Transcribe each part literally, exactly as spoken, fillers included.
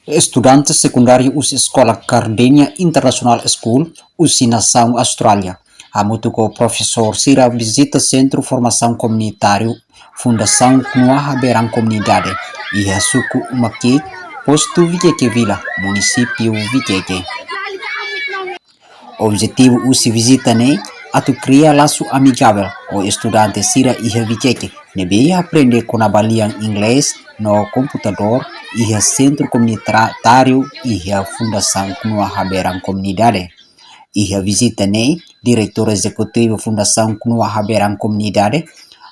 Estudante sekundáriu husi Eskola Cardinia International School, husi nasaun Austrália, hamutuk ho profesór sira vizita Sentru Formasaun Komunitáriu Fundasaun Knua Haberan Komunidade, iha suku Umakik, postu Viqueque Vila, munisípiu Viqueque. Objetivu husi vizita ne'e atu kria lasu amigavel ho estudante sira iha Viqueque ne'ebé aprende kona-ba lian inglés no komputadór iha sentru komunitáriu iha Fundasaun Knua Haberan Komunidade. Iha vizita ne'e, Diretór Ezekutivu Fundasaun Knua Haberan Komunidade,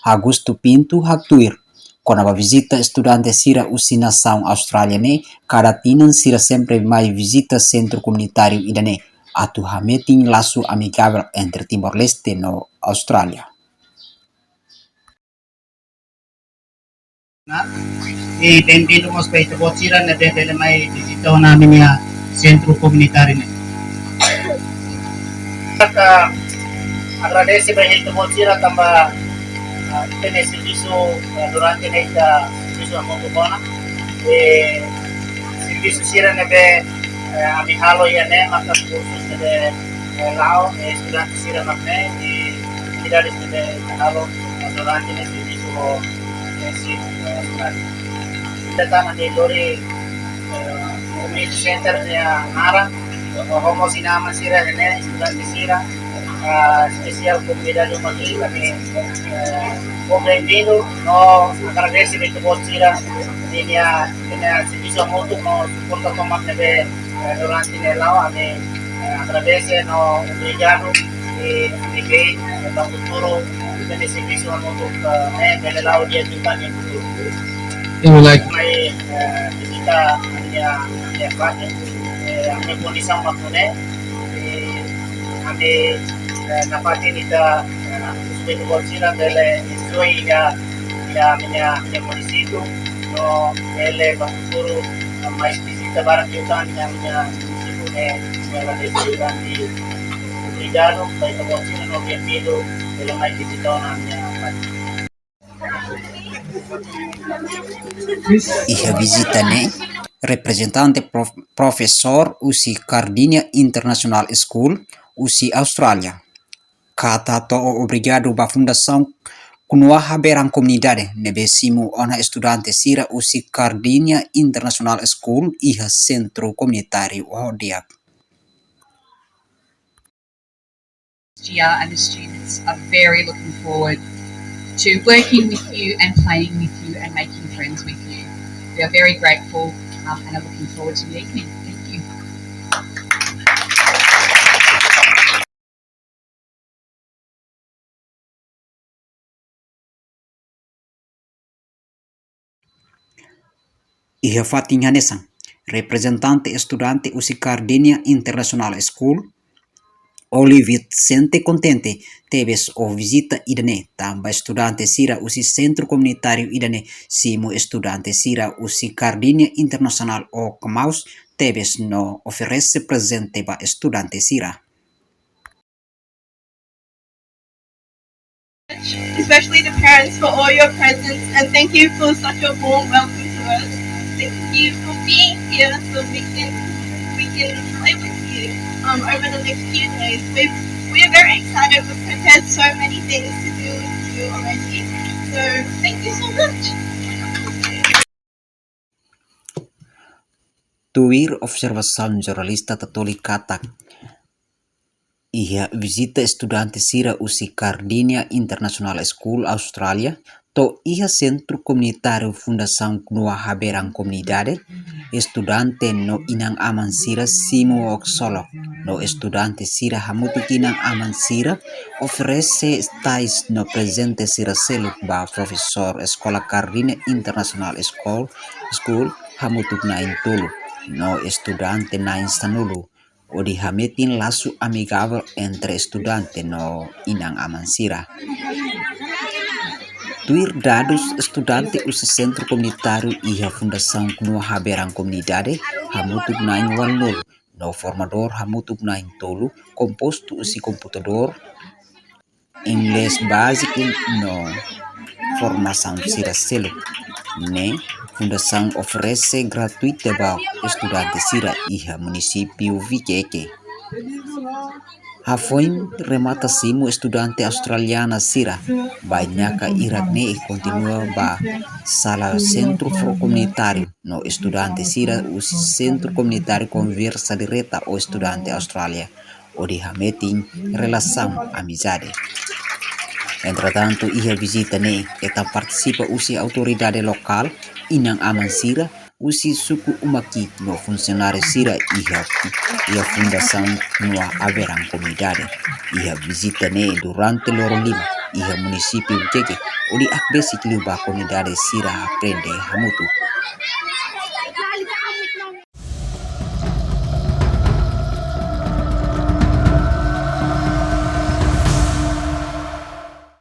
Augusto Pinto, haktuir kona-ba vizita estudante sira husi nasaun Austrália ne'e, kada tinan sira sempre mai vizita sentru komunitáriu ida-ne'e atu hametin lasu amigavel entre Timor-Leste no Austrália. I benvindu mós ba ita-boot sira ne'ebé bele mai vizita ona ami-nia sentru komunitáriu ne'e. Ita agradese ba ita-boot sira tanba, ah, ita-nia servisu, ah, durante ne'e ita servisu hamutuk ona. I servisu sira ne'ebé, eh, ami halo iha ne'e maka kursus ne'ebé, eh, la'o, eh, estudante sira mak ne'e, i atividades ne'ebé ita halo, eh, durante ne'e servisu ho, eh, si, eh, estudante. Ita tan ami lori, eh, community center nia naran, ho mós inan-aman sira ne'e, estudante sira, ah, espesiál komunidade Umakik, ami, eh, ho benvindu, no agradese ba ita-boot sira, ninia, ninia servisu hamutuk no suporta tomak ne'ebé, eh, durante ne'e la'o, ami, eh, agradese no obrigadu, i ami hein, eh, ba futuru, ita-nia servisu hamutuk, eh, ne'e bele la'o di'ak liután iha futuru. Mai, eh, vizita ami-nia, ami-nia fatin, eh, ami-nia kondisaun mak ne'e, eh, ami, eh, nafatin ita, eh, husu ba ita-boot sira bele enjoy iha, iha ami-nia, ami-nia munisípiu, no bele ba futuru, eh, mai vizita barak liután iha ami-nia munisípiu ne'e, ami agradese liután i obrigadu ba ita-boot sira no benvindu, bele mai vizita ona ami-nia fatin. Iha vizita ne'e, reprezentante prof-, profesór husi Cardinia International School, husi Austrália, hato'o obrigadu ba Fundasaun Knua Haberan Komunidade ne'ebé simu ona estudante sira husi Cardinia International School iha sentru komunitáriu ho di'ak. Year, and the students are very looking forward to working with you and playing with you and making friends with you. We are very grateful, um, and are looking forward to the evening. Thank you. Iha fatin hanesan, reprezentante estudante husi Cardinia International School, Olivet, sente kontente tebes ho vizita ida-ne'e, tanba estudante sira husi sentru komunitáriu ida-ne'e simu estudante sira husi Cardinia International ho kmaus tebes no oferese prezente ba estudante sira. Especially the parents, for all your presence, and thank you for such a warm welcome to us. Thank you for being here so we can, we can play with you, um, over the next few days. We've, we are very excited. We've prepared so many things to do with you already. So thank you so much. Tuir observasaun jornalista Tatoli katak, iha vizita estudante sira husi Cardinia International School Austrália to'o iha sentru komunitáriu Fundasaun Knua Haberan Komunidade, estudante no inan-aman sira simu ho ksolok, no estudante sira hamutuk inan-aman sira oferese tais no prezente sira seluk ba profesór Eskola Cardinia International School, School hamutuk na'in-tolu no estudante na'in-sanulu, hodi hametin lasu amigavel entre estudante no inan-aman sira. Tuir dadus, estudante husi sentru komunitáriu iha Fundasaun Knua Haberan Komunidade hamutuk na'in-ualunulu, no formadór hamutuk na'in-tolu, kompostu husi komputadór, inglés báziku no formasaun sira seluk. ne'e, fundasaun oferese gratuita ba estudante sira iha munisípiu Viqueque. Hafoin remata simu, estudante australiana sira bainaka hirak ne'e kontinua ba sala sentru komunitáriu no estudante sira husi sentru komunitáriu konversa direta ho estudante Austrália hodi hametin relasaun amizade. Entretantu, iha vizita ne'e hetan partisipa husi autoridade lokál, inan-aman sira husi suku Umaki no funsionáriu sira iha, iha fundasaun Noah Abraham komunidade. Iha vizita ne'e durante loron lima iha munisípiu Viqueque, hodi hakbesik liu ba komunidade sira aprende hamutuk.